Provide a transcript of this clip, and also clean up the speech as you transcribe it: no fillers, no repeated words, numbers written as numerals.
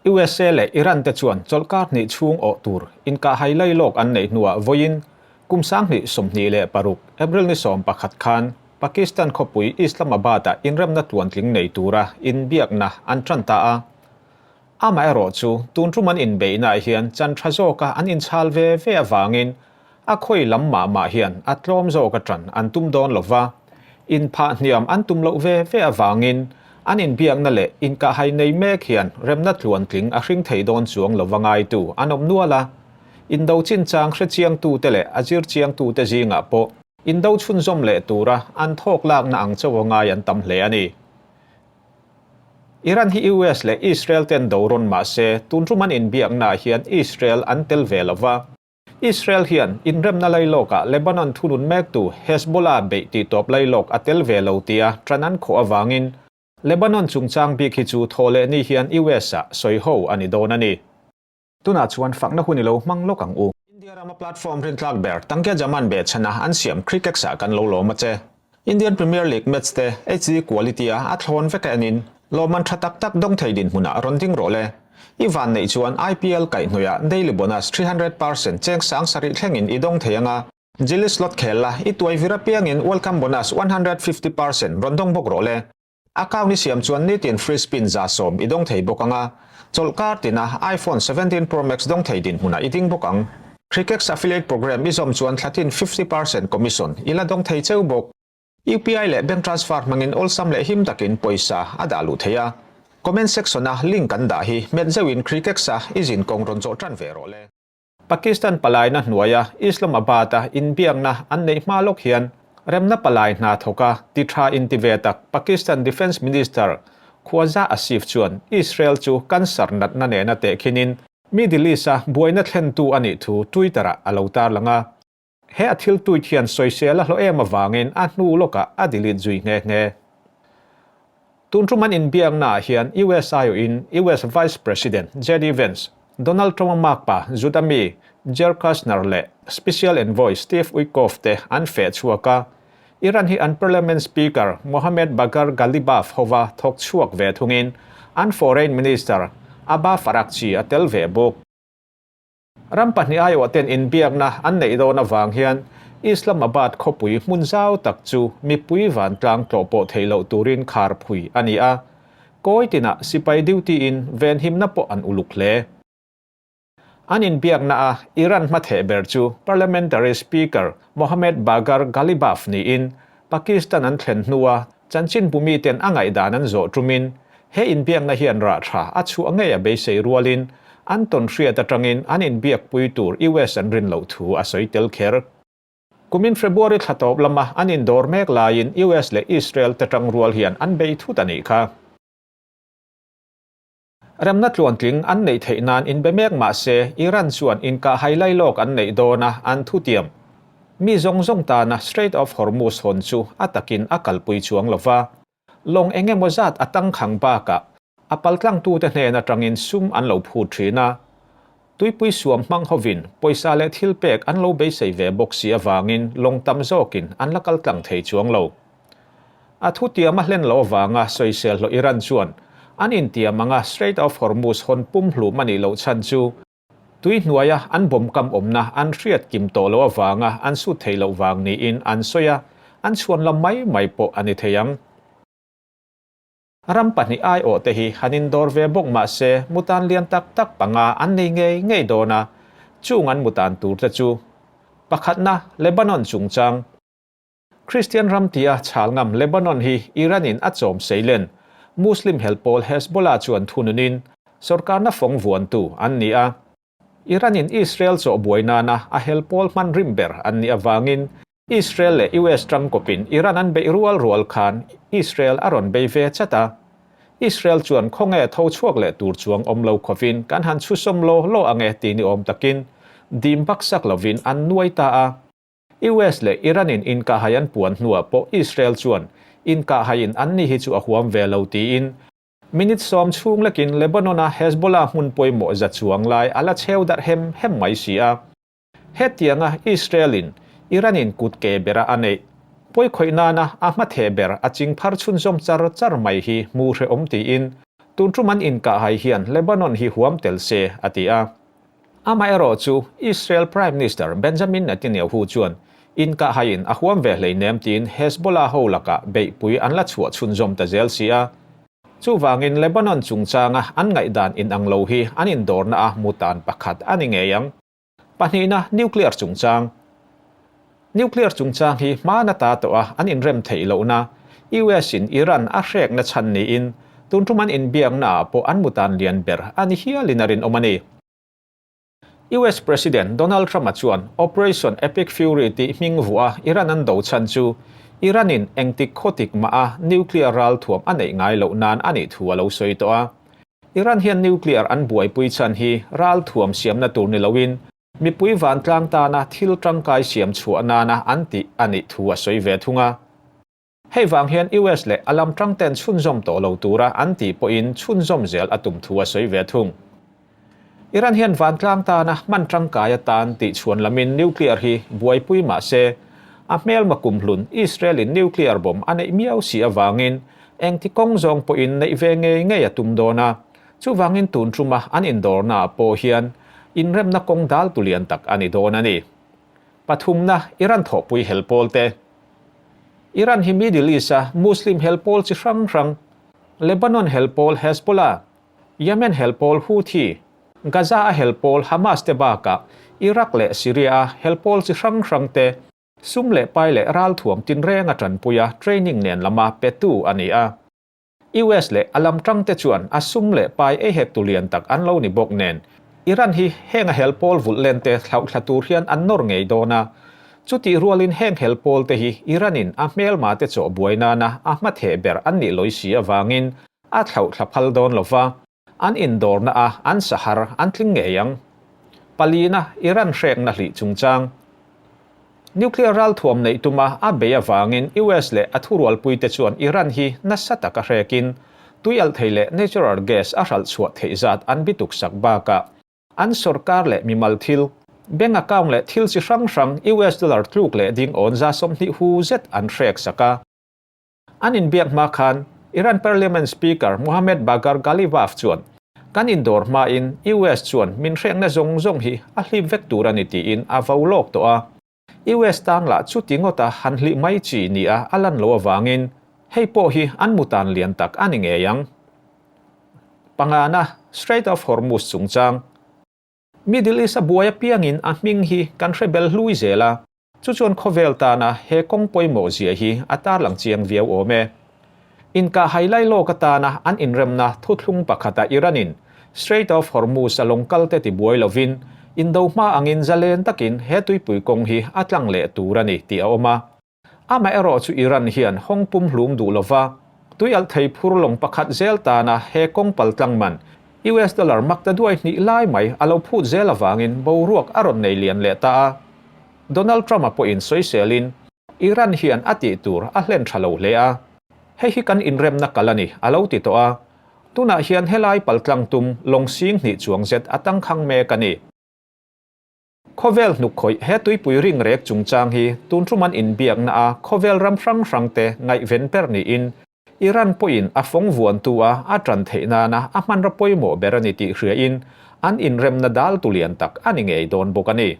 USA leh Iran te chuan chawlhkar hnih chhung awh tur inkahhai lailawk an neih hnuah vawiin kum 2026 April ni 11 khan Pakistan khawpui Islamabad-ah inremna tluantling nei tura inbiakna an tan ta a. Amaherawhchu tun tum an inbeihnaah hian chan tha zawka an inchhal ve ve avangin A khawi lam mah mah hian a tlawm zawk a ṭan an tum dawn lo va, inphah hniam an tum loh ve ve avangin an inbiakna leh inkahhai nei mek hian remna tluantling a hring thei dawn chuang lo va ngaitu an awm nual a. Indo chinchang hrechiangtute leh a zirchiangtute zingah pawh indo chhunzawm leh tura an thawk lakna ang chauh a ngai an tam hle a ni. Iran hi US leh Israel ten do rawn mah se tun tum an inbiaknaah hian Israel an tel ve lo va. Israel hian inremna lailawkah Lebanon thunun mektu Hezbollah beih tihtawp lailawk a tel ve lo tia ṭan an khawh avangin Lebanon chungchang bik hi chu thaw leh ni hian US-ah sawi ho a ni dawn a ni. Tunah chuan fakna hun i lo hmang lawk ang u. India rama platform rintlak ber Tangkia Jaman behchhana an siam Crickex-ah kan lo lawm a che. Indian Premier League match te HD quality a a thlawn vek a enin lawmman tha tak tak dawng thei dinhmunah rawn ding rawh le. I van neih chuan IPL kaihhnawihah daily bonus 300% cheng sang sarih thlengin i dawng thei anga, Jilly slot khel la i tuai vir apiangin welcome bonus 150% rawn dawng bawk rawh le. Account i siam chuan nitin free spin 110 i dawng thei bawk anga, chawlhkar tina iPhone 17 Pro Max dawng thei dinhmunah i ding bawk ang. Crickex Affiliate Program i zawm chuan thlatin 50% commission i la dawng thei cheu bawk. UPI leh bank transfer hmangin awlsam leh him takin pawisa a dah luh thei a. Comment section-a link kan dah hi hmet zeuhin Crickex-a i zin kawng rawn zawh tan ve rawh le. Pakistan palaina hnuaia Islamabad-a inbiakna an neih hma lawk hian remna palai hna thawka ti tha inti ve tak Pakistan Defence Minister Khwaja Asif chuan Israel chu cancer natna nena tehkhinin Middle East-a buaina thlentu a nih thu Twitter-ah a lo tarlang a. He a thil tweet hian sawisel a hlawh em avangin a hnu lawkah a delete zui nghe nghe. Tun tum an inbiaknaah hian US aiawhin US Vice President JD Vance, Donald Trump-a makpa Juda mi Jared Kushner leh Special Envoy Steve Witkoff te an feh chhuak a. Iran hi an Parliament Speaker Mohammad Bagher Ghalibaf hova thawk chhuak ve thungin an Foreign Minister Abbas Araghchi a tel ve bawk. Ram pahnih aiawh ten inbiakna an neih dawn avang hian Islamabad khawpui hmun zau tak chu mipui vantlang tlawh pawh theih loh turin khar phui a ni a. Kawi tinah sipai duty in venhimna pawh an uluk hle. An inbiakna a Iran hmatheh ber chu Parliamentary Speaker Mohammad Bagher Ghalibaf niin Pakistan an thlen hnua chanchinbu miten a ngaihdan an zawh tumin he inbiakna hian rah tha a chhuah ngei a beisei rualin an tawn hriat atangin an inbiakpui tur US an rin loh thu a sawi tel kher. Kumin February thla tawp lama an indawr mek laiin US leh Israel te tang rual hian an bei thut a nih kha. Remna tluantling an neih theih nan inbe mek mah se, Iran chuan inkahhai lailawk an neih dawn a, an thutiam. Mi zawng zawng tana Strait of Hormuz hawn chu a takin a kalpui chuang lo va. Lawng eng emaw zat a tangkhang bakah a paltlangtute hnen atangin sum an lo phut thin a. Tuipui suam hmang hovin pawisa leh thilpek an lo beisei ve bawk si avangin lawng tam zawkin an la kaltlang thei chuang lo. A thutiam a hlen loh avanga sawisel hlawh Iran chuan an intiam anga Strait of Hormuz hawn pumhlum a nih loh chhan chu tui hnuaia an bomb kam awmna an hriat kim tawh loh avanga an sut theih loh vang niin an sawi a, an chhuan lam mai mai pawh a ni thei ang. Ram pahnih aiawh te hi han indawr ve bawk mah se mutan lian tak tak panga an nei ngei ngei dawn a, chung an mutan tur te chu pakhatna Lebanon chungchang, Kristian ram tia chhal ngam Lebanon hi Iran-in a chawm seilen Muslim hel pawl Hezbollah chuan thununin sorkarna fawng vuantu an ni a. Iran-in Israel chawh buai nana a hel pawl hman rim ber an nih avangin Israel leh US tangkawpin Iran an beih rual rual khan Israel a rawn bei ve chat a. Israel chuan khawnge tho chhuak leh tur chuang awm lo khawvin kan han chhusawm law law ange ti ni awm takin dim baksak lovin an nuai ta a. US leh Iran-in inkahhai an puan hnuah pawh Israel chuan inkahhaiin anni hi chu a huam ve lo tiin minute 10 chhung lekin Lebanon-a Hezbollah hmun pawimawh za chuang lai a la cheu darh hem hem mai si a. Hetianga Israel-in Iran-in kut ke bera a neih pawikhawih nana a hmatheh ber a ching phar chhunzawm char char mai hi hmu hrehawm tiin. Tun tum an inkahhai hian Lebanon hi huam tel se, a ti a. Amaherawhchu, Israel Prime Minister Benjamin Netanyahu chuan inkahhaiin a huam ve hleinem tiin Hezbollah ho lakah beihpui an la chhuah chhunzawm ta zel si a. Chuvangin Lebanon chungchanga an ngaihdan inang lo hi an indawrna a mutan pakhat a ni ngei ang. Pahnihna, Nuclear chungchang. Nuclear chungchang hi hma na ta tawh a an inrem theih lohna, US in Iran a hrekna chhan niin tun tum an inbiakna ah pawh an mutan lian ber a ni hialin a rinawm a ni. US President Donald Trump-a chuan Operation Epic Fury tih hming vuah a Iran an do chhan chu Iran in engtik khawtik mah a nuclear ralthuam a neih ngai loh nan a nih thu a lo sawi tawh a. Iran hian nuclear an buaipui chhan hi ralthuam siamna tur ni loin mipui vantlang tana thil tangkai siam chhuah nana an tih a nih thu a sawi ve thung a. Hei vang hian US leh a lam tangten chhunzawm tawh lo tura an tih pawhin chhunzawm zel a tum thu a sawi ve thung. Iran hian vantlang tana hman tangkai atan tih chhuan lamin nuclear hi buaipui mah se, a hmelma kumhlun Israel-in nuclear bomb a neih miau si avangin Engti kawng zawng pawhin neih ve ngei ngei a tum dawn a, chuvangin tun tuma an indawrnaah pawh hian inremna kawng dal tu lian tak a ni dawn a ni. Pathumna, Iran thawhpui hel pawl te. Iran hi Middle East-a Muslim hel pawl chi hrang hrang, Lebanon hel pawl Hezbollah, Yemen hel pawl Houthi, Gaza-a hel pawl Hamas te bakah Iraq leh Syria-a hel pawl chi hrang hrang te Sum leh pai leh ralthuam tinreng a tanpui a, training nen lama petu a ni a. US leh a lam tangte chuan a sum leh pai ei hektu lian tak an lo ni bawk nen, Iran hi heng a hel pawl vulh lente thlauhthla tur hian an nawr ngei dawn a. Chutih rualin heng hel pawl te hi Iran in a hmelma te chawh buai nana a hmatheh ber an nih lawi si avangin a thlauhthla phal dawn lova. An indawrna a an sahar an tling ngei ang. Palina, Iran hrekna hlih chungchang. Nuclear ralthuam neih tuma a bei avangin US leh a thurualpuite chuan Iran hi nasa taka hrekin tuialh thei leh natural gas a hralh chhuah theih zat an bituk sak bakah an sorkar leh mimal thil, bank account leh thil chi hrang hrang US dollar tluk leh ding awn 20 hu zet an hrek sak a. An inbiak hma khan Iran Parliament Speaker Mohammad Bagher Ghalibaf chuan, Kan indawr hmain US chuan min hrekna zawng zawng hi a hlip vek tur a ni tiin a vo lawk tawh a. US tan lah chuti ngawta han hlih mai chi nia a lan loh avangin hei pawh hi an mutan lian tak a ni ngei ang. Pangana, Strait of Hormuz chungchang. Middle East a buai apiangin a hming hi kan hre bel hlui zel a. Chu chuan khawvel tana he kawng pawimawh zia hi a tarlang chiang viau awm e. Inkahhai lailawk atana an inremna thuthlung pakhata Iran-in Strait of Hormuz a lawng kalte tibuai lovin indo hma angin zalen takin he tuipui kawng hi a tlang leh tur a ni tih a awm a. Amaherawh chu Iran hian hawng pum hlum duh lova tuialh thei phur lawng pakhat zel tana he kawng paltlang man US dollar mak ta duai hnih lai mai a lo phut zel avangin boruak a rawn nei lian leh ta a. Donald Trump-a pawhin sawiselin, Iran hian a tih tur a hlen tha lo hle a, hei hi kan inremna kal a ni, a lo ti tawh a. Tunah hian helai paltlang tum lawng sing hnih chuang zet a tangkhang mek a ni. Khawvel hnuk khawih he tuipui ring rek chungchang hi tun tum an inbiakna a khawvel ram hrang hrangte ngaihven ber niin Iran pawhin a fawng vuantu a a tan theih nana a hmanraw pawimawh ber a ni tih hriain an inremna dal tu lian tak a ni ngei dawn bawk a ni.